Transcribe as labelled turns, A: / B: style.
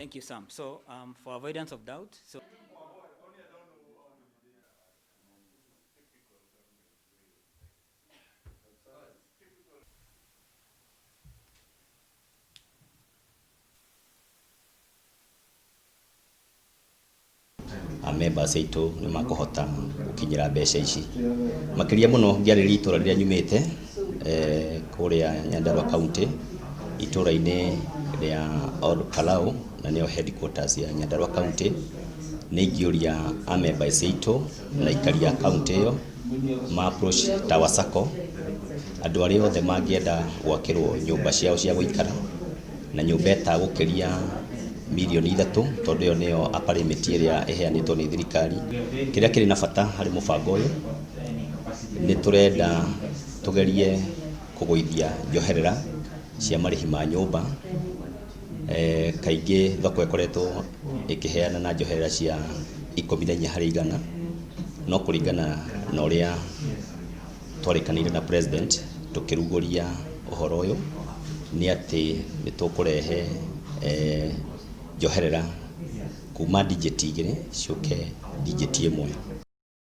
A: Thank you, Sam. So, for avoidance of doubt, so
B: Members aitũ nĩ makũhota gũkinyĩra mbeca ici makĩria mũno. Ngĩarĩria itũra rĩrĩa nyumĩte kũrĩa Nyandarua County, itũra-inĩ rĩa Ol Kalou, na nĩyo headquarters ya Nyandarua County, nĩ ingĩũria a members aitũ na aikari a county ĩyo ma approach Tower Sacco, andũ arĩa othe mangĩenda gwakĩrwo nyũmba ciao cia gũikara na nyũmba ĩtagũkĩria mirioni 3, tondũ ĩyo nĩyo upper limit ĩrĩa ĩheanĩtwo nĩ thirikari. Kĩrĩa kĩrĩ na bata harĩ mũbango ũyũ, nĩ tũrenda tũgerie kũgũithia njoherera cia marĩhi ma nyũmba. Kaingĩ thoko ĩkoretwo ĩkĩheana na njoherera cia 14%, no kũringana na ũrĩa twarĩkanĩire na president tũkĩrugũria ũhoro ũyũ, nĩ atĩ nĩ tũkũrehe njoherera kuma digit 2 ciũke digit 1.